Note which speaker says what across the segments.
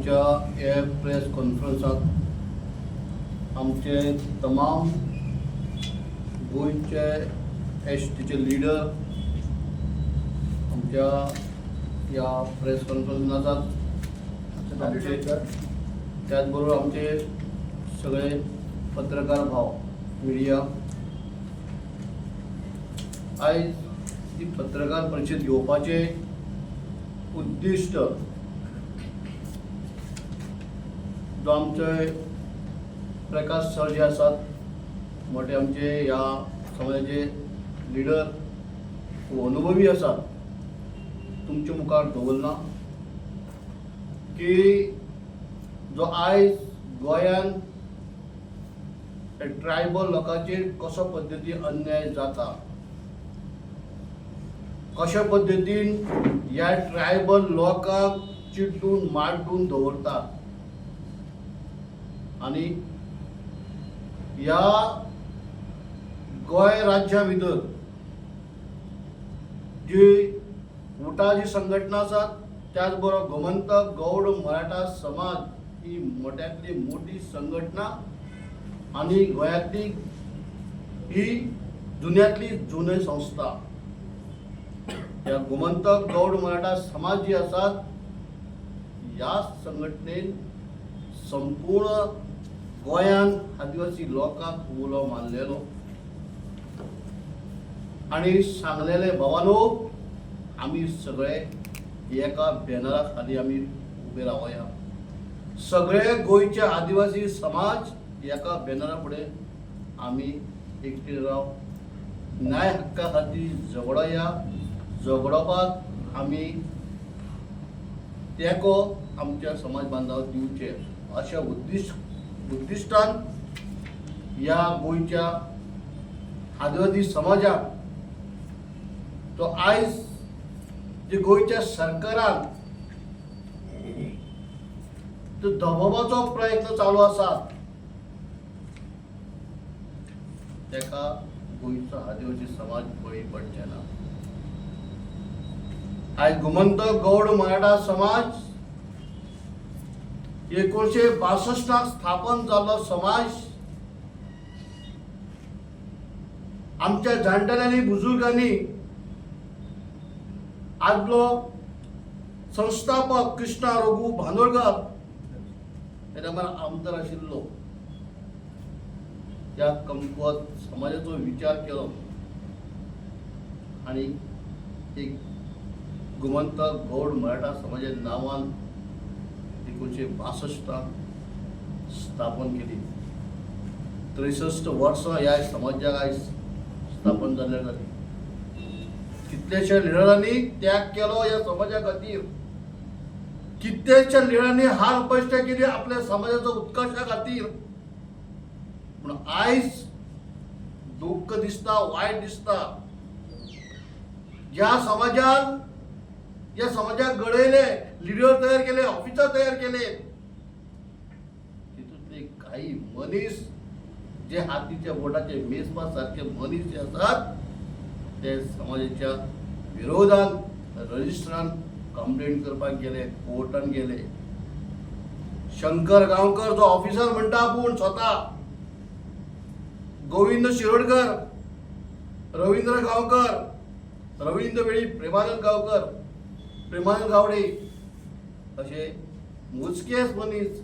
Speaker 1: आयच्या हे प्रेस कॉन्फरन्साक आमचे तमाम गोंयचे एसटीचे लिडर आमच्या ह्या प्रेस कॉन्फरन्सान आसात. आमचे त्याच बरोबर आमचे सगळे पत्रकार भाव, मिडिया. आयज ही पत्रकार परिशद घेवपाचें उद्दिश्ट जो आमचे प्रकाश सर जे आसात, मोठे आमचे ह्या समाजाचे लिडर, खूब अनुभवी आसात, तुमच्या मुखार दवरला की जो आयज गोंयान ट्रायबल लोकांचेर कसो पद्दतीन अन्याय जाता, कशा पद्दतीन ह्या ट्रायबल लोकांक चिड्डून माड्डून दवरतात आनी ह्या गोंय राज्या भितर जी उटा जी संघटना आसात, त्याच बरोबर गोमंतक गौड मराठा समाज ही मोठ्यांतली मोठी संघटना आनी गोंयांतली ही जुन्यांतली जुनी संस्था. ह्या गोमंतक गौड मराठा समाज जी आसात, ह्या संघटनेन संपूर्ण गोंयान आदिवासी लोकांक उलो मारलेलो आनी सांगलेले, भावानो, आमी सगळे एका बॅनरा खाली आमी उबे रावया. सगळे गोंयचे आदिवासी समाज एका बॅनरा फुडें आमी एकठांय राव, न्याय हक्का खातीर झगडोया. झगडोपाक आमी तेंको आमच्या समाज बांधवाक दिवचे, अशा उद्दिश्टान ह्या गोंयच्या आदिवासी समाजाक तो आयज जे गोंयच्या सरकारान तो दबावाचो प्रयत्न चालू आसा, ताका गोंयचो आदिवासी समाज बळी पडचे ना. आयज गोमंतक गौड मराठा समाज 1962 स्थापन जाल्लो समाज. आमच्या जाणटेल्यांनी, बुजुर्गांनी, आदलो संस्थापक कृष्णा रघु भानोडकर हे टायमार आमदार आशिल्लो, त्या कमकुवत समाजाचो विचार केलो आनी एक गोमंतक गौड मराठा समाजा नांवान 1962 स्थापन केली. 63 वर्सां ह्या समाजाक आयज स्थापन जाल्ले जाली. कितल्याश्या लिडरांनी त्याग केलो ह्या समाजा खातीर, कितल्याश्या लिडरांनी हाल कश्ट केली आपल्या समाजाचो उत्कर्शा खातीर. पूण आयज दुख्ख दिसता, वायट दिसता, ज्या समाजान ज्या समाजाक घडयले, लिडर तयार केले, ऑफिसर तयार केले, तितूंतले काही मनीस जे हातीच्या बोटाचे मेजपा सारखे मनीस जे आसात, ते समाजाच्या विरोधान रजिस्ट्रान कंप्लेंट करपाक गेले, कोर्टान गेले. शंकर गांवकर जो ऑफिसर म्हणटा आपूण स्वता, गोविंद शिरोडकर, रवींद्र गांवकर, रवींद्र वेळीप, प्रेमानंद गांवकर, प्रेमानंद गावडे, असे मोजकेच मनीस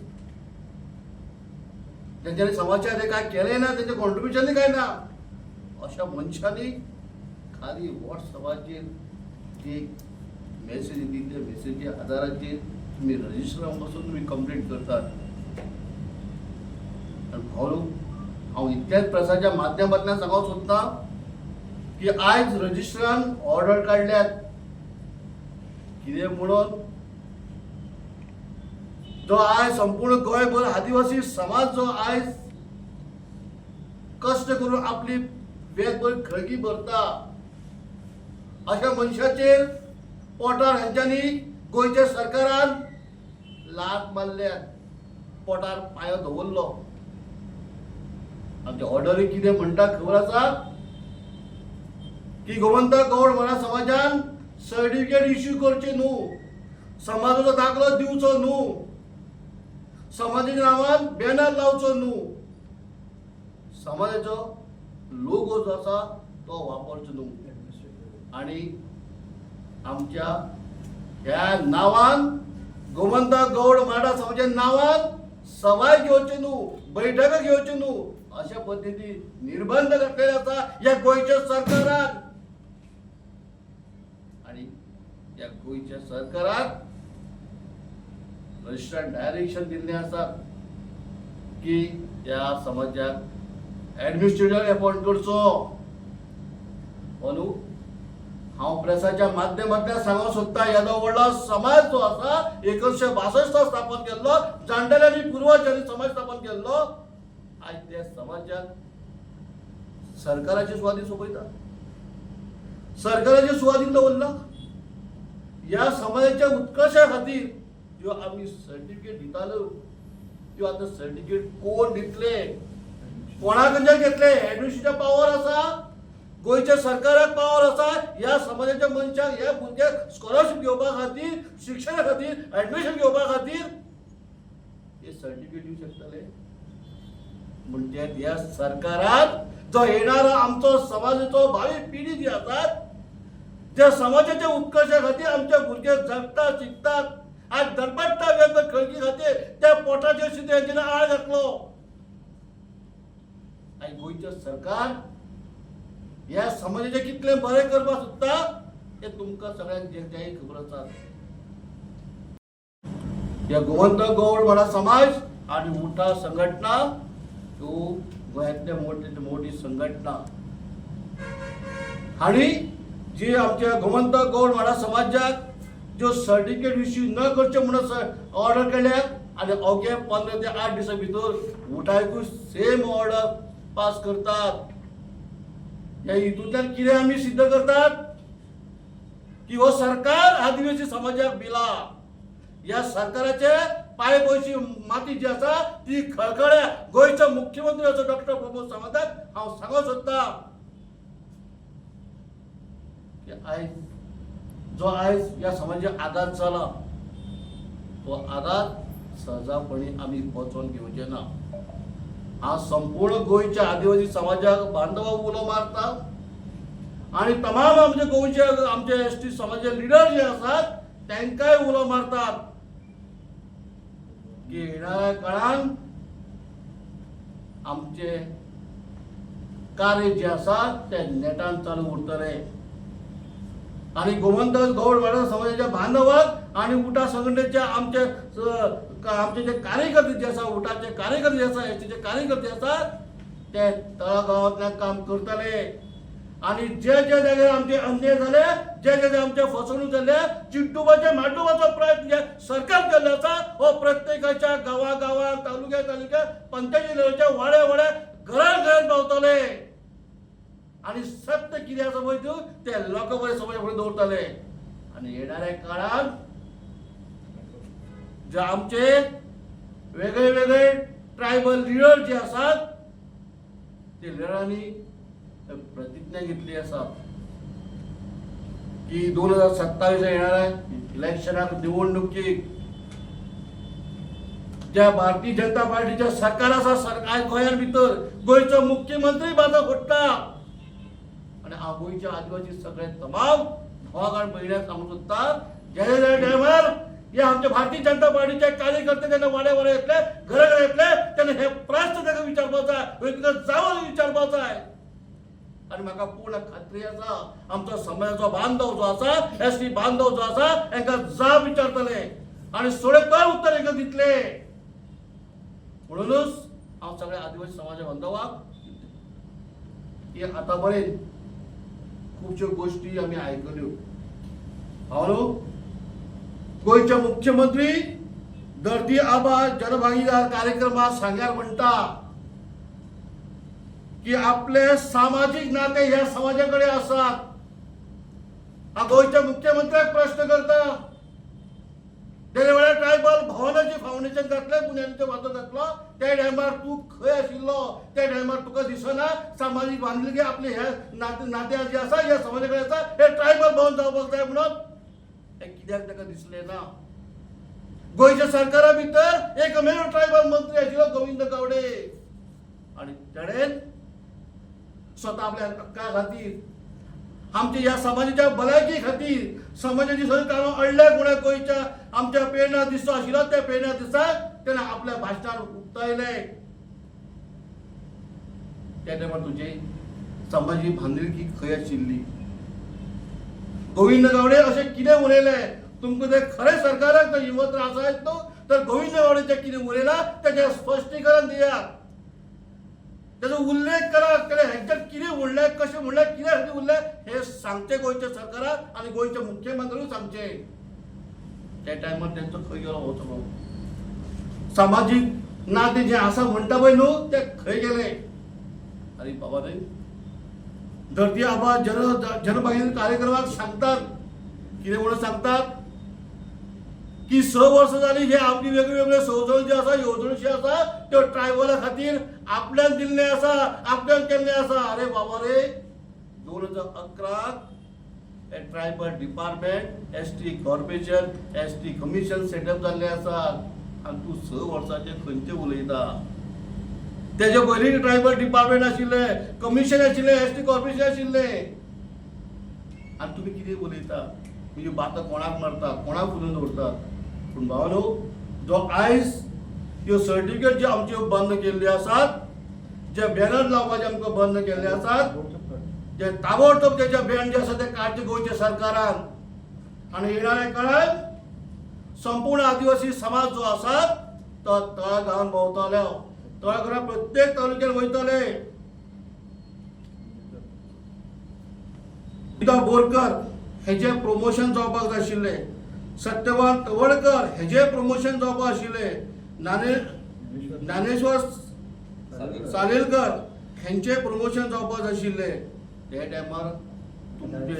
Speaker 1: ज्यांच्यानी समाजाचे काय केलें ना, तेंचें कॉन्ट्रिब्युशन काय ना, अशा मनशांनी खाली व्हॉट्सअपाचेर जी मेसेज दिली, त्या मेसेजी आधाराचेर तुमी रजिस्टरान बसून तुमी कंप्लेंट करतात. आनी भाऊ, हांव इतल्याच प्रेसाच्या माध्यमांतल्यान सांगूंक सोदतां की आयज रजिस्ट्रान ऑर्डर काडल्यात. कितें म्हणून? जो आयज संपूर्ण गोंयभर आदिवासी समाज जो आयज कश्ट करून आपली वेतभर खळगी भरता, अशा मनशाचेर पोटार हेंच्यांनी गोंयच्या सरकारान लात मारल्यात, पोटार पांयो दवरलो. आमचे ऑर्डरी कितें म्हणटा खबर आसा की गोमंतक गौड मराठा समाजान सर्टिफिकेट इश्यू करचे न्हू, समाजाचो दाखलो दिवचो न्हू. समाजाच्या नांवान बॅनर लावचो न्हू, समाजाचो लोगो जो आसा तो वापरचो न्हू. आणि आमच्या ह्या नांवान, गोमंत गौड मराठा समाजाच्या नांवान सभाय घेवचे न्हू, बैठका घेवच्यो न्हू, अशा पद्दतीन निर्बंध घातलेले आसा ह्या गोंयच्या सरकारान. आणि या गोंयच्या सरकारान रजिस्टर्ड डायरेक्शन दिल्लें आसा की ह्या समाजाक ऍडमिनिस्ट्रेटर अपॉइंट करचो. अंदू हांव प्रेसाच्या माध्यमांतल्यान सांगूंक सोदता, येदो व्हडलो समाज जो आसा, 1962 स्थापन केल्लो, जाणटेल्यांनी पुर्वजांनी समाज स्थापन केल्लो, आयज त्या समाजाक सरकाराची सुवादीन सोंपयता, सरकाराच्या सुवादीन दवरला. ह्या समाजाच्या उत्कर्शा खातीर ज्यो आमी सर्टिफिकेट दिताल्यो, त्यो आतां सर्टिफिकेट कोण दितले, कोणा कडच्यान घेतले? एडमिनिस्ट्रेशन पावर आसा, गोंयच्या सरकाराक पावर आसा ह्या समाजाच्या मनशांक, ह्या भुरग्यांक स्कॉलरशीप घेवपा खातीर, शिक्षणा खातीर, एडमिशन घेवपा खातीर हे सर्टिफिकेट दिवंक शकतले. म्हणजे ह्या सरकारान जो येणारो आमचो समाजाचो भावी पिढी जी आसात, ज्या समाजाच्या उत्कर्शा खातीर आमचे भुरगे जगतात, शिकतात, आज धडपडटा वेगवेगळ्या खळगी खातीर, त्या पोटाचेर सुद्दां हेंच्यांनी आळ घातलो. आनी गोंयचें सरकार ह्या समाजाचें कितलें बरें करपाक सोदता हें तुमकां सगळ्यांक जाहीर खबर आसा. ह्या गोमंत गौड मराठा समाज आणि उठा संघटना ह्यो गोंयांतले मोठी मोठी संघटना आणि जी आमच्या गोमंत गौड मराठा समाजाक ज्यो सर्टिफिकेट इश्यू न करच्यो म्हणून ऑर्डर केल्या आनी अवघे 15 ते 8 दिसां भितर उठायकूय सेम ऑर्डर पास करतात. ह्या हितूंतल्यान कितें आमी सिद्ध करतात की हो सरकार आदिवासी समाजाक भिला. ह्या सरकाराचे पांय पयशी माती जी आसा ती खळखळ्या. गोंयचो मुख्यमंत्री असो डॉक्टर प्रमोद सावंताक हांव सांगूंक सोदता की आयज जो आयज ह्या समाजाक आघात जाला, तो आघात सहजापणी आमी पचोवन घेवचे ना. हांव संपूर्ण गोंयच्या आदिवासी समाजाक बांधवाक उलो मारता आणि तमाम आमचे गोंयचे, आमचे एसटी समाजाचे लिडर जे आसात तांकांय उलो मारतात की येणाऱ्या काळान आमचे कार्य जे आसा ते नेटान चालू उरतले. आणि गोमंतक गौड मराठा समाजाच्या बांधवाक आणि उटा संघटनेच्या आमचे आमचे जे कार्यकर्ते जे आसा, उटाचे कार्यकर्ते जे आसा, एसटीचे कार्यकर्ते आसा, ते तळागाळांतल्यान काम करतले. आणि जे जे जाग्यार आमचे अन्याय जाले, जे जे आमचे फसवणूक जाले, चिड्डुपाचे माड्डुपाचो प्रयत्न जे सरकार केल्लो आसा, हो प्रत्येकाच्या गांवा गांवात, तालुक्या तालुक्यात, पंचायती लेवलच्या वाड्या वाड्या, घरान घरान पावतले आणि सत्य कितें आसा पळय तूं ते लोकां बरे समाजा फुडें दवरतले. आनी येणाऱ्या काळात जे आमचे वेगळे वेगळे ट्रायबल लिडर जे आसात, ते लिडरांनी प्रतिज्ञा घेतली आसा की 2027 येणाऱ्या इलेक्शनाक, निवडणुकीक, ज्या भारतीय जनता पार्टीच्या सरकार आसा, सरकार गोंयान भितर गोंयचो मुख्यमंत्री बाजा फोडटा. आनी हांव गोंयच्या आदिवासी सगळे तमाम भावाक आनी भयण्यांक सांगूंक सोदता, ज्या ज्या टायमार हे आमच्या भारतीय जनता पार्टीचे कार्यकर्ते जेन्ना वाड्या वाड्या येतले, घरा घरा येतले, तेन्ना हे प्रश्न ताका विचारपाक जाय, तुका जावं विचारपाक जाय. आनी म्हाका पूर्ण खात्री आसा, आमचो समाजाचो बांधव जो आसा, एसटी बांधव जो आसा, हांकां जाप विचारतले आनी सोडेतर उत्तर हांकां दितले. म्हणूनच हांव सगळ्या आदिवासी समाजा बांधवाक की आतां पर्यंत खुबश्यो गोश्टी आमी आयकल्यो. हांव न्हू गोंयचे मुख्यमंत्री धरती आबा जनभागीदार कार्यक्रमात सांग्यार म्हणटा की आपले सामाजीक नाते ह्या समाजा कडेन आसात. हांव गोंयच्या मुख्यमंत्र्याक प्रश्न करता, तेन्ना वेळार ट्रायबल भवनाचे फावंडेशन घातलें, बुन्यादीचो फातर घातलो, त्या टायमार तूं खंय आशिल्लो? त्या टायमार तुका दिसना सामाजीक बांदिलकी आपले हे नाते नाते जे आसा ह्या समाजा कडेन आसा, हे ट्रायबल भवन जावपाक जाय म्हणून? हें कित्याक ताका दिसलें ना? गोंयच्या सरकारा भितर एकमेव ट्रायबल मंत्री आशिल्लो गोविंद गावडे आनी तेणेन स्वता आपल्या हक्का खातीर, आमच्या ह्या समाजाच्या भलायकी खातीर, समाजाची सगळीं कामां अडल्या कोणा गोंयच्या आमच्या प्रेरणा दिसतो आशिल्लो त्या प्रेरणा दिसाक तेणें आपल्या भाशणान उक्तायलें. त्या टायमार तुजी समाजी बांदिलकी खंय आशिल्ली? गोविंद गावडे अशें कितें उलयलें तुमकां ते खरें सरकाराक जर हिंमत आसा न्हू तर गोविंद गावडेचें कितें उलयलां तेजें स्पश्टीकरण दियात, त्याचो उल्लेख करा, तेणें हेंच्यात कितें म्हणलें, कशें म्हणलें, कित्या खातीर उरलें हें सांगचें गोंयच्या सरकाराक आनी गोंयच्या मुख्यमंत्र्याकूय सांगचें. त्या टायमार तेंचो खंय गेलो हो सगळो सामाजीक नातें जें आसा म्हणटा पळय न्हू तें खंय गेलें? आरे बाबा रे, धरती आबा जनभागीदारी कार्यक्रमाक सांगतात कितें म्हणून सांगतात की 6 वर्सां जाली हे आपली वेगळे वेगळे संवजण ज्यो आसा, येवजण्यो ज्यो आसा त्यो ट्रायबला खातीर आपल्यान दिल्ले आसा, आपल्यान केल्ले आसा. अरे बाबा रे, 2011 हे tribal department, ST corporation, ST commission setup जाल्ले आसा आनी तूं 6 वर्सांचे खंयचे उलयता? तेजे पयलीं ट्रायबल डिपार्टमेंट आशिल्लें, कमिशन आशिल्लें, एसटी कॉर्पोरेशन आशिल्लें आनी तुमी कितें उलयता? म्हणजे बातां कोणाक मारता, कोणाक फुलोवन दवरता? पूण भावानो, जो आयज ह्यो सर्टिफिकेट ज्यो आमच्यो बंद केल्ल्यो आसात, जे बॅनर लावपाचे आमकां बंद केल्ले आसात, जे ताबडतोब तेजे बॅन जे आसा ते काडचे गोंयच्या सरकारान आनी येणाऱ्या काळात संपूर्ण आदिवासी समाज जो आसा तो तळागाळान भोंवतलो, तळागाळान प्रत्येक तालुक्यात वयतले. गीता बोरकर हेजे प्रमोशन जावपाक जाय आशिल्लें, सत्यवान तवडकर हेजे प्रमोशन जावपाक आशिल्लें, ज्ञानेश्वर सालेलकर हेंचे प्रमोशन जावपाक जाय आशिल्लें. त्या टायमार तुमचे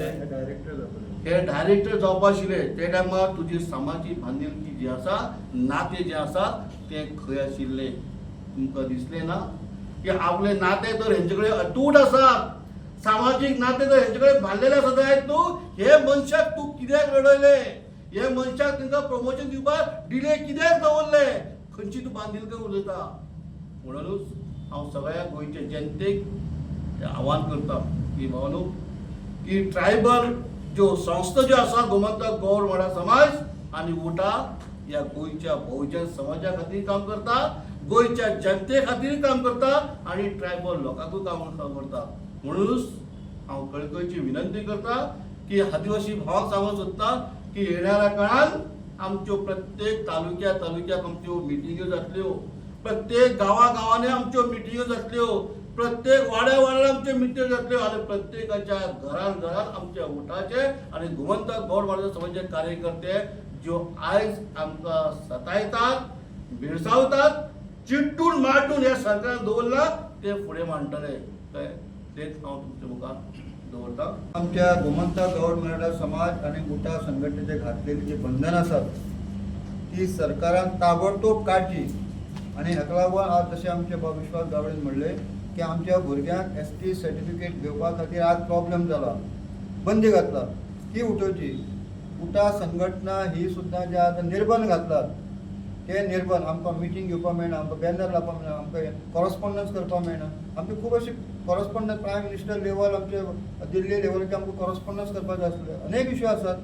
Speaker 1: हे डायरेक्टर जावपा आशिल्ले. ते टायमार तुजी समाजी बांदिलकी जी आसा, नातें जें आसा तें खंय आशिल्लें? तुमकां दिसलें ना की आपलें नातें तर हेंचे कडेन अतूट आसात, सामाजीक नातें तर हेंचे कडेन बांदलेलें आसा जायत न्हू. हे मनशाक तूं कित्याक रडयलें? हे मनशाक तांकां प्रमोशन दिवपाक डिले कित्याक दवरलें? खंयची तूं बांदिलकी उलयता? म्हणूनच हांव सगळ्या गोंयच्या जनतेक आव्हान करता की भावानो, की ट्रायबल ज्यो संस्था ज्यो आसा, गोमंतक गौड मराठा समाज आनी उटा ह्या गोंयच्या बहुजन समाजा खातीर काम करता, गोंयच्या जनते खातीर काम करता आनी ट्रायबल लोकांकूय काम करता. म्हणूनच हांव कळकळीची विनंती करता की आदिवासी भावांक सांगूंक सोदता की येणाऱ्या काळान आमच्यो प्रत्येक तालुक्या तालुक्याक आमच्यो मिटिंग्यो जातल्यो, प्रत्येक गांवा गांवांनी आमच्यो मिटिंग्यो जातल्यो, प्रत्येक वाड्या वाड्यार आमच्यो मिटिंग्यो जातल्यो आनी प्रत्येकाच्या घरान घरान आमच्या उटाचे आनी गोमंतक गौड मराठा समाजाचे कार्यकर्ते ज्यो आयज आमकां सतायतात, भेडसावतात, चिड्डून माड्डून ह्या सरकारान दवरला ते फुडें मांडटले. कळ्ळें? तेच हांव तुमच्या मुखार दवरता.
Speaker 2: आमच्या गोमंतक गौड मराठा समाज आनी उटा संघटनेचे घातलेली जी बंधन आसात ती सरकारान ताबडतोब काडची आनी हाका लागून आज जशें आमचे बाब विश्वास गावडेन म्हणलें की आमच्या भुरग्यांक एसटी सर्टिफिकेट घेवपा खातीर आज प्रॉब्लम जाला, बंदी घातला, ती उठोवची. उटा संघटना ही सुद्दां जे आतां निर्बंध घातलात ते निर्बंध आमकां मिटींग घेवपाक मेळना, आमकां बॅनर लावपाक मेळना, आमकां कॉरस्पॉन्डन्स करपाक मेळना. आमची खूब अशी कॉरस्पॉन्डन्स प्रायम मिनिस्टर लेवल, आमचे दिल्ली लेवलाचेर आमकां कॉरस्पॉन्डन्स करपाक जाय आसले. अनेक इश्यू आसात,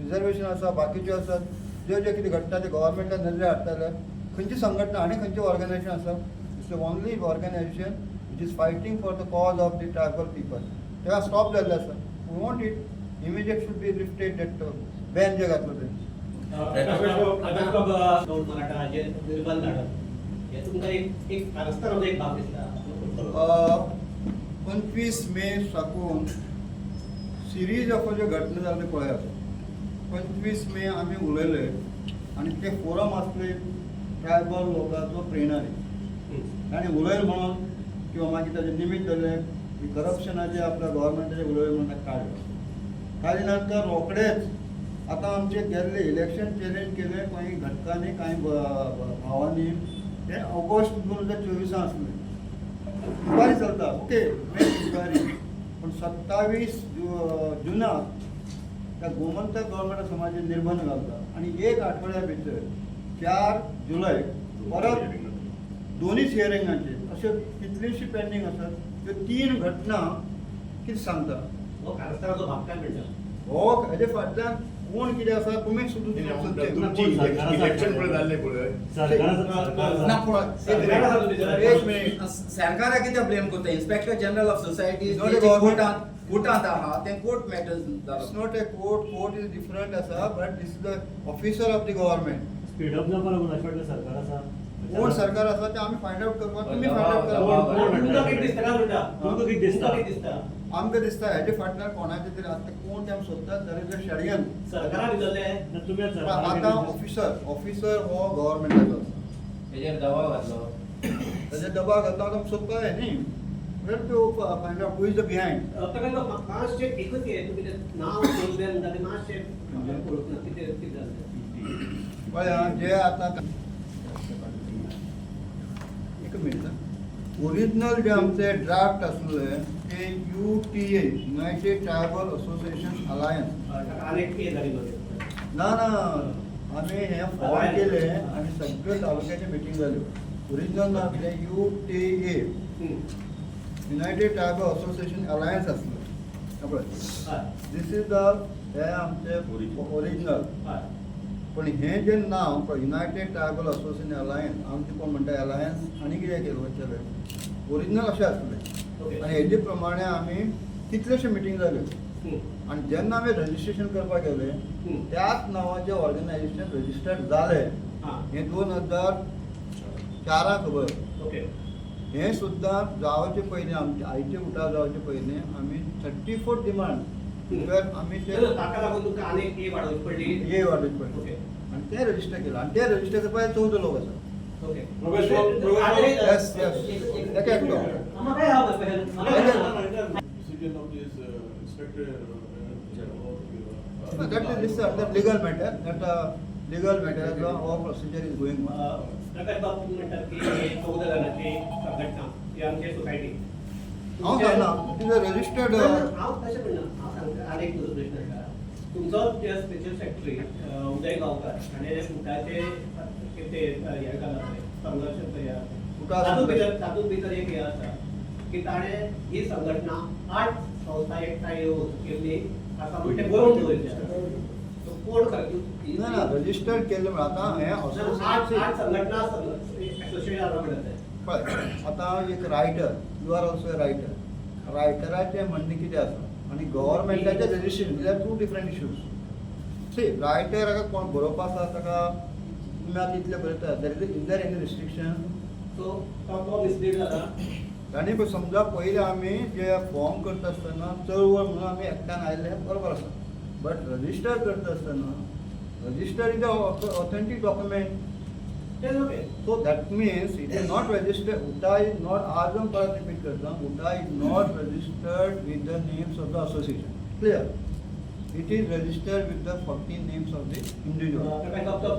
Speaker 2: रिजर्वेशन आसा, बाकीच्यो आसात, ज्यो ज्यो कितें घडटा ते गव्हर्मेंटान नदरे हाडटले. खंयची संघटना आनी खंयचें ऑर्गनायझेशन आसा? It's the only organization which is fighting for the cause of the tribal people. तेव्हा स्टॉप जाल्लें आसा. We want it immediate should be lifted, that ban जे घातलं ते.
Speaker 3: गौड मराठा हाजेर निर्बंध हाडप हे तुमकां एक एक कारस्थानाचो एक भाग दिसता?
Speaker 2: 25 मे साकून सिरीज ऑफ ज्यो घटना जाल्यो त्यो पळयात. 25 मे आमी उलयले आनी ते फोरम आसले ट्रायबल लोकांचो प्रेरणारी ताणें उलयलें म्हणून किंवा मागीर ताजें निमित्त धरलें की करप्शनाचें आपल्या गव्हर्मेंटाचें उलयलें म्हणून ताका काडलो. काडले नंतर रोखडेच आतां आमचे गेल्ले इलेक्शन चॅलेंज केलें कांय घटकांनी, कांय भावांनी. ते ऑगस्ट 2024 आसलें, इन्क्वायरी चलता, ओके, मेक इन्क्वायरी. पूण 27 जुनाक त्या गोमंतक गव्हर्मेंट समाजान निर्बंध घालता. आनी एक आठवड्या भितर 4 जुलय परत दोनूच हियरिंगांचे अश्यो कितलीशीं पेंडींग आसात. त्यो तीन घटना कितें सांगता?
Speaker 3: हो कारस्थानाचो भाग काय म्हणटा?
Speaker 2: हो, हेजे फाटल्यान कोण कितें आसा तुमी सुद्दां सोदचें.
Speaker 4: तुमची इलेक्शन पळय जाल्लें पळय.
Speaker 2: ना, पळय, एक मिनिट.
Speaker 5: सरकाराक कित्याक ब्लेम करता? Inspector general of society
Speaker 2: Not a government.
Speaker 5: कोर्टात कोर्टात आहा तें कोर्ट मॅटर्स
Speaker 2: It's
Speaker 5: जालो.
Speaker 2: Not a court, court is different आसा, but this is the officer of the government.
Speaker 6: Speed up जावपा लागून अशें वाटलें सरकार आसा.
Speaker 2: कोण सरकार आसा तें आमी फायंड आवट करपाक, तुमी फायंड आवट
Speaker 6: कोण-
Speaker 2: करा.
Speaker 6: कोण
Speaker 3: तुमकां कितें दिसता काय म्हणटा?
Speaker 6: तुमकां कितें दिसता?
Speaker 3: तुमकां कितें दिसता?
Speaker 2: आमकां दिसता हेजे फाटल्यान कोणाचें तरी आतां कोण तें आमी सोदतात, there is a षडयंत्र.
Speaker 3: सरकारा भितरलें.
Speaker 6: ना, तुमी आतां सरकाराक
Speaker 2: आतां
Speaker 6: कितें दिसता?
Speaker 2: ऑफिसर हो गव्हर्मेंटाचो आसा.
Speaker 5: हेजेर दबाव घातलो.
Speaker 2: ताजेर दबाव घातला, आतां आमी सोदपाक जाय न्ही. We have to find out who is the behind.
Speaker 3: ताका लागून मातशें एकच हें तुमी तें नांव सोदलें म्हणटा तें मातशें पळोवंक ना कितें कितें जालें.
Speaker 2: पळय आं, जे आतां एक मिनिट, ओरिजिनल जे आमचे ड्राफ्ट आसले ते UTA, United Tribal Association Alliance.
Speaker 3: ताका आनी एक ए जाली मागीर.
Speaker 2: ना ना, आमी हें फॉर्म केलें आनी सगळे तालुक्याचे मिटींग जाल्यो. ओरिजिनल नांव कितें? UTA, United Tribal Association Alliance आसलें. हें पळय, this is the हे आमचे ओरिजिनल. पण हें जें नांव पळय, युनायटेड ट्रायबल असोसिएशन अलायन्स, आमचें कोण म्हणटा अलायन्स आनी कितें केलें वचचेलें. ओरिजिनल अशें आसलें आनी हेजे प्रमाणे आमी कितलेशे मिटींग जाल्यो आनी जेन्ना आमी रजिस्ट्रेशन करपाक गेले, त्याच नांवाचें ऑर्गनायझेशन रजिस्टर्ड जालें. हें 2004 खबर. हें सुद्दां जावचे पयलीं, आमचे आयचे उठाव जावचे पयलीं आमी 34 डिमांड म्हळ्यार आमी ते
Speaker 3: ताका लागून तुमकां आनी एक ए वाडोवची पडली.
Speaker 2: हे वाडोवचे पडले आनी तें रजिस्टर केलां आनी तें रजिस्टर करपाक 14 लोक आसा.
Speaker 3: ओके.
Speaker 2: Yes. एका एकटो.
Speaker 3: म्हाका हांव म्हाका
Speaker 4: Decision of this inspector general.
Speaker 2: That is this under legal matter, that legal matter, our procedure is going on.
Speaker 3: Prakash बाब, तुमी म्हणटात की हे 14 जाणांची संघटना ही आमची सोसायटी.
Speaker 2: हांव सांगना, it is a registered.
Speaker 3: हांव तशें म्हणना, हांव सांगता आनी एक तुजो प्रश्न आसा. तुमचो स्पेशल सेक्रेटरी उदय गांवकार हाणें उटाचे ते हें घाला पळय, संघर्श तयार
Speaker 2: उटा
Speaker 3: तातूंत भितर एक हें आसा की ताणें ही संघटना आठ संस्था एकठांय येवन केल्ली आसा म्हण तें बरोवन दवरिल्लें आसा. सो कोण खरें?
Speaker 2: ना ना, रजिस्टर्ड केल्लें म्हळ्यार आतां हें
Speaker 3: आठ
Speaker 2: असोसिएशन.
Speaker 3: आठ संघटना एसोसिएट आसा म्हणटा तें.
Speaker 2: पळय, आतां एक writer, you are also a writer, रायटराचें म्हणणें कितें आसा आनी गव्हर्मेंटाचें registration, they are two different issues. See, writer कोण बरोवपा आसा ताका तुमी आतां इतलें बरयता, there is there any restriction?
Speaker 3: So तो मिसलीड जाला.
Speaker 2: तांणी पळय, समजा पयलीं आमी जे फॉर्म करता आसतना चळवळ म्हणून आमी एकट्यान आयले, बरोबर आसा, बट रजिस्टर करता आसतना register is a authentic document.
Speaker 3: तेच okay.
Speaker 2: So that means it is not registered. UTA is not, आज हांव परत रिपीट करता, UTA is not registered with the names of the association. Clear? It is registered with the 14 names of the individual.
Speaker 3: Prakash बाब, तो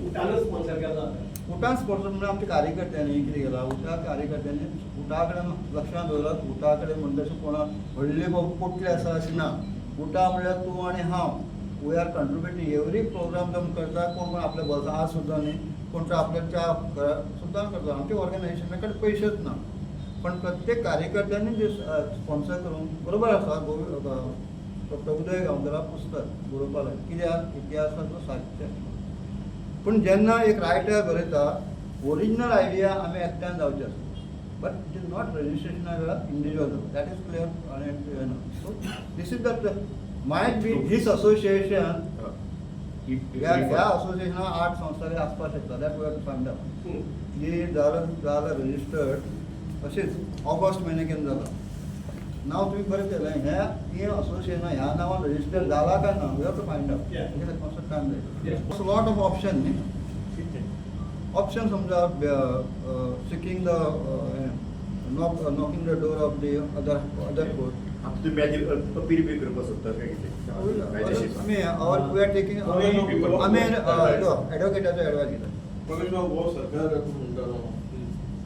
Speaker 3: उटानूच sponsor केल्लो आसा.
Speaker 2: उटान sponsor म्हणल्यार आमच्या कार्यकर्त्यांनी कितें केलां, उटा कार्यकर्त्यांनी उटा कडेन लक्षां दवरात. उटा कडेन म्हणटा अशें कोणा व्हडले बाबू पोटले आसा अशें ना. उटा म्हणल्यार तूं आनी हांव, we are contributing every program. जो करता कोण कोण आपल्या बोल्सां, आज सुद्दां न्ही, कोण तो आपल्या च्या सुद्दां करता. आमच्या ऑर्गनायझेशना कडेन पयशेच ना, पण प्रत्येक कार्यकर्त्यांनी जे स्पॉन्सर करून बरोबर आसा. डॉक्टर उदय गांवकरा पुस्तक बरोवपाक लागले कित्याक इतिहासाचो साहित्य. पूण जेन्ना एक रायटर बरयता, ओरिजिनल आयडिया आमी एकट्यान जावचे आसता, बट it is not रजिस्ट्रेशना वेळार इंडिविज्युअल जाता. That is clear. आनी so this is the might be this association, ह्या असोसिएशनाक आठ संस्था आसपाक शकता. That we have to find out. ही जालें जालें रजिस्टर्ड अशेंच ऑगस्ट म्हयन्या केन्ना जाला. नांव तुमी बरें केलें, हें ही असोसिएशन ह्या नांवान रजिस्टर जाला काय ना, we have to find out. मातसो टायम जाय. लॉट ऑफ ऑप्शन न्ही. ऑप्शन समजा seeking the knocking the door of the other court.
Speaker 4: आता तुम्ही मॅजिक अपील बी करपाक सोदतात काय कितें मॅजिस्ट्रेट?
Speaker 2: आमी our we are taking, आमी एडवोकेटाचो एडवायस घेता.
Speaker 7: प्रकाश बाबू, हो सरकार म्हणटा,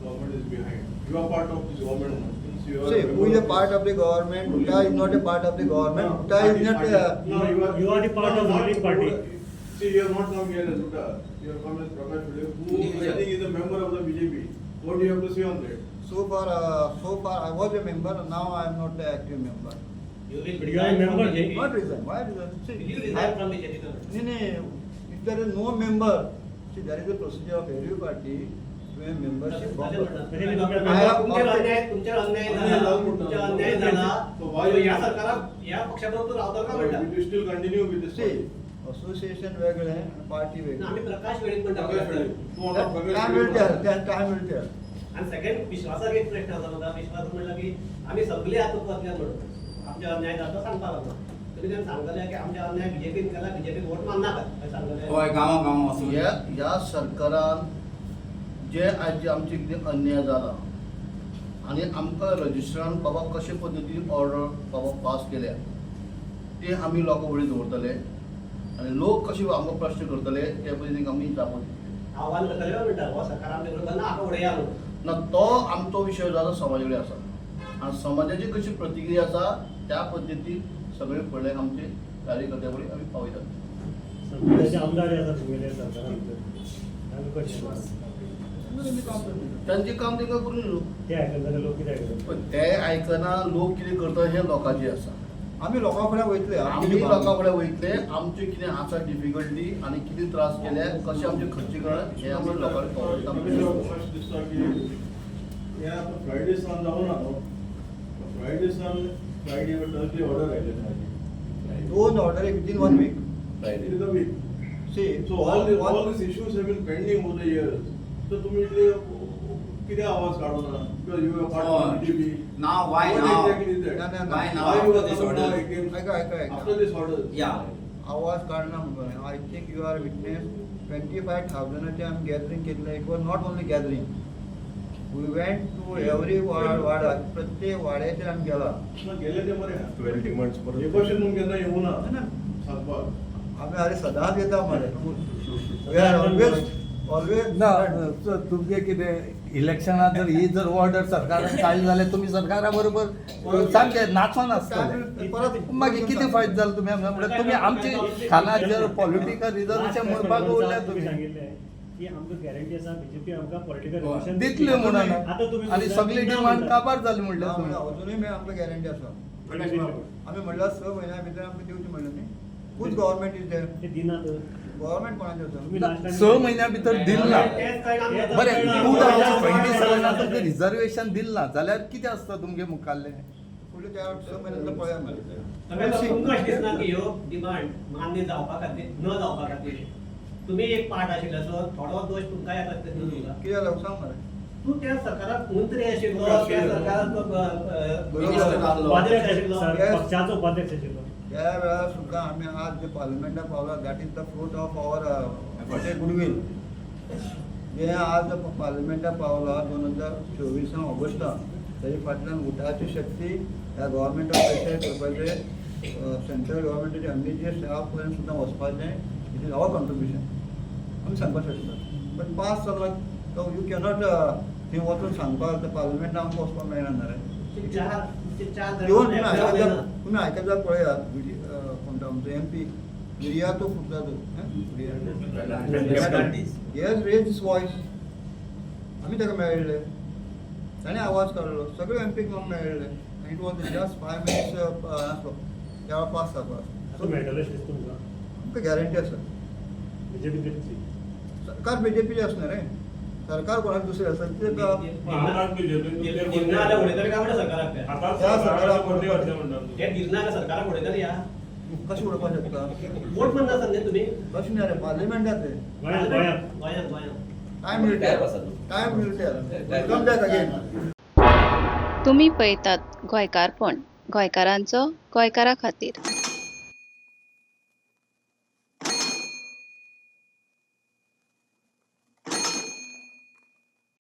Speaker 7: government is behind. You are part of this government. You are
Speaker 2: See, who is a part of the government? UTA is not a part of the government. UTA is not.
Speaker 7: No, you are,
Speaker 6: You are the part of
Speaker 7: no,
Speaker 6: ruling party.
Speaker 7: See, you have not come here as UTA, you have come as Prakash Phule, who I
Speaker 5: Individual.
Speaker 7: think is a member of the BJP. What do you have to say on that?
Speaker 2: So far I was a member, now I am not an active member.
Speaker 3: You will
Speaker 6: But you are a
Speaker 3: resign from
Speaker 6: member,
Speaker 3: BJP.
Speaker 2: Not reason, why reason? See,
Speaker 3: Will you resign from BJP? sir?
Speaker 2: नाही नाही, if there is no member, see there is a procedure of every party to a membership.
Speaker 3: तशें म्हणटा.
Speaker 6: तरी तुमच्या
Speaker 2: I have
Speaker 3: तुमचेर
Speaker 2: opted-
Speaker 3: अन्याय, तुमचेर अन्याय
Speaker 7: अन्याय
Speaker 3: जाला,
Speaker 7: जालो म्हणटा.
Speaker 3: तुमचेर अन्याय जाला.
Speaker 7: So why-
Speaker 3: So ह्या सरकाराक ह्या पक्षा बरोबर तूं रावतलो काय म्हणटा?
Speaker 7: Will you still continue with this?
Speaker 2: See, association वेगळें आनी पार्टी
Speaker 3: ना, आमी
Speaker 2: वेगळी.
Speaker 3: प्रकाश वेळीप म्हणटा.
Speaker 7: प्रकाश वेळीप. तूं म्हणटा Prakash
Speaker 2: time
Speaker 7: Velip.
Speaker 2: will tell, time will tell.
Speaker 3: आनी सेकंड विश्वासाक एक प्रश्न आसा म्हाका. विश्वास म्हणला की आमी सगळे आतां वतले म्हणून आमचे अन्याय जाता सांगपाक लागलो. तुमी तेन्ना सांगतले की आमचे अन्याय बीजेपीन केला, बीजेपीक वोट मारनाका अशें सांगतले.
Speaker 5: हय, गांवां गांवां वचून.
Speaker 1: ह्या ह्या सरकारान जे आयज जे आमचे कितें अन्याय जाला आनी आमकां रजिस्टरान बाबा कशे पद्दतीन ऑर्डर बाबा पास केल्या ते आमी लोकां फुडें दवरतले आनी लोक कशे आमकां प्रश्न करतले ते पद्दतीन आमी जापो दितले.
Speaker 3: आव्हान करतले काय म्हणटा हो सरकार आमचे बरोबर ना, आतां उडया म्हणून.
Speaker 1: ना तो आमचो विशय जालो समाजा कडेन आसा आनी समाजाची कशी प्रतिक्रिया आसा त्या पद्दतीन सगळे फुडले आमचे कार्यकर्त्या कडेन आमी पावयतात.
Speaker 6: सध्याचे आमदार आसा तुमगेले सरकारा भितर, तांकां कशें
Speaker 2: तुमी काम करता.
Speaker 1: तांचें काम तांकां करून दिवं.
Speaker 6: ते आयकना जाल्यार लोक कितें आयकतले?
Speaker 1: पण ते आयकना लोक कितें करता हें लोकांचें आसा.
Speaker 2: आमी लोकां फुडें वयतले.
Speaker 1: आमी लोकां कडेन वयतले, आमचे कितें आसा डिफिकल्टी आनी कितें त्रास केले, कशें आमचे खर्च करप हें आमी लोकांक पावयता.
Speaker 7: अशें दिसता की हें आतां फ्रायडे सान जावना न्हू. फ्रायडे सान, फ्रायडे वा थर्सडे ऑर्डर आयले ताजी.
Speaker 2: दोन order within one week.
Speaker 7: It is a week.
Speaker 2: See,
Speaker 7: So all these issues have been pending over the years. So तुम्ही इतले कितें आवाज काडूना? Because you are part of
Speaker 5: हय.
Speaker 7: BJP.
Speaker 5: Now, why
Speaker 7: What
Speaker 5: now?
Speaker 7: exactly is that?
Speaker 2: ना, ना, ना.
Speaker 5: Why now
Speaker 7: Why you
Speaker 5: after
Speaker 7: are
Speaker 5: this
Speaker 7: coming now
Speaker 5: order?
Speaker 7: against-
Speaker 2: ऐका, ऐका, ऐका.
Speaker 7: After this order.
Speaker 5: Yeah.
Speaker 2: आवाज काडना म्हणून I think you are witness 25,000 आमी गॅदरींग केल्लें. It was not only gathering, we went to every ward, वाडा प्रत्येक वाड्याचेर आमी गेला.
Speaker 7: ना, गेले ते बरें आहा.
Speaker 4: 12 डिमांड्स परत.
Speaker 7: हे भशेन तुमी केन्ना येवना
Speaker 2: ना, ना.
Speaker 7: सांगपाक.
Speaker 2: आमी अरे सदांच येता मरे. We are always always
Speaker 8: ना तुमगे कितें इलेक्शनात जर ही जर ऑर्डर सरकारान काडली जाल्यार तुमी सरकारा बरोबर सामके नाचोन आसतले.
Speaker 2: परत
Speaker 8: मागीर कितें फायदो जालो तुमी आमकां? म्हणल्यार तुमी आमचे खाला जर पॉलिटिकल रिजर्वेशन म्हणपाक उरल्या
Speaker 6: तुमी
Speaker 8: तुमी
Speaker 6: सांगिल्लें की आमकां गॅरंटी आसा बीजेपी आमकां पॉलिटिकल
Speaker 5: हय.
Speaker 6: रिजर्वेशन
Speaker 8: दितले म्हणून
Speaker 6: आतां तुमी
Speaker 8: आनी सगळी डिमांड काबार जाली म्हणल्यार तुमी.
Speaker 2: अजुनूय मेळ आमकां गॅरंटी आसा. आमी म्हणल्यार 6 म्हयन्या भितर आमकां दिवची म्हणलें न्ही. Whose government is there?
Speaker 6: ते दिनात.
Speaker 2: गव्हर्मेंट कोणाचें आसा?
Speaker 6: तुमी लास्ट टायम
Speaker 8: 6 म्हयन्या भितर दिल ना.
Speaker 3: तेच कारण आमी आतां
Speaker 8: बरें,
Speaker 3: कळना.
Speaker 8: 2027 तुमकां रिजर्वेशन दिल ना जाल्यार कितें आसता तुमगे मुखाल्लें?
Speaker 2: फुडले त्या 6 म्हयन्यांत पळया मागीर.
Speaker 3: सगळ्यांत तुमकां अशें दिसना की ह्यो डिमांड मान्य जावपा खातीर न जावपा खातीर तुमी एक पार्ट आशिल्ल्याचो थोडो दोश तुमकां येता तितून.
Speaker 2: कितें जालें सांग मरे.
Speaker 3: तूं त्या सरकाराक मंत्री आशिल्लो, त्या सरकाराक
Speaker 5: मिनिस्टर आसलो.
Speaker 3: उपाध्यक्ष आशिल्लो.
Speaker 2: Yes.
Speaker 6: पक्षाचो उपाध्यक्ष आशिल्लो.
Speaker 2: त्या वेळार सुद्दां आमी आज जे पार्लमेंटात पावला that is the fruit of our goodwill. जे आज पार्लमेंटात पावला 2024 ऑगस्टाक, ताजे फाटल्यान उटाची शक्ती ह्या गव्हर्मेंटाक प्रेशर करपाचें, सेंट्रल गव्हर्मेंटाचे एमबीजीएस स्टाफ पर्यंत सुद्दां वचपाचें, it is our contribution आमी सांगपाक शकता. बट पास जालो तो you cannot थंय वचून सांगपाक पार्लमेंटात आमकां वचपाक मेळना न्ही रे.
Speaker 3: चार चार
Speaker 2: इवन तुम्ही ऐकत जा, तुम्ही ऐकत जा पळयात, कोणता आमचो M P Viriato Furtado, he has raise his voice. आमी ताका मेळिल्ले, ताणें आवाज काडलो, सगळे एम पीक मेळिल्ले. आनी it was just 5 minutes आसलो त्या वेळार पास जावपाक.
Speaker 6: आतां मेळटलें अशें दिसता तुमकां?
Speaker 2: आमकां गॅरंटी आसा.
Speaker 6: बीजेपी दितली.
Speaker 2: सरकार बीजेपीचें आसना रे, सरकार कोणाक दुसरें आसा ते
Speaker 3: दिना जाल्यार उडयतले काय म्हणटा सरकाराक ते?
Speaker 2: त्या सरकाराक
Speaker 3: हे दिना जाल्यार सरकाराक उडयतले ह्या.
Speaker 2: कशें उडोवपाक शकता?
Speaker 3: वोट म्हणना आसत न्ही तुमी?
Speaker 2: कशें न्ही रे, पार्लमेंटात रे.
Speaker 6: गोंयांत गोंयांत
Speaker 3: गोंयांत गोंयांत.
Speaker 2: Time will tell, time will tell, come back again.
Speaker 9: तुमी पळयतात गोंयकारपण, गोंयकारांचो गोंयकारा खातीर.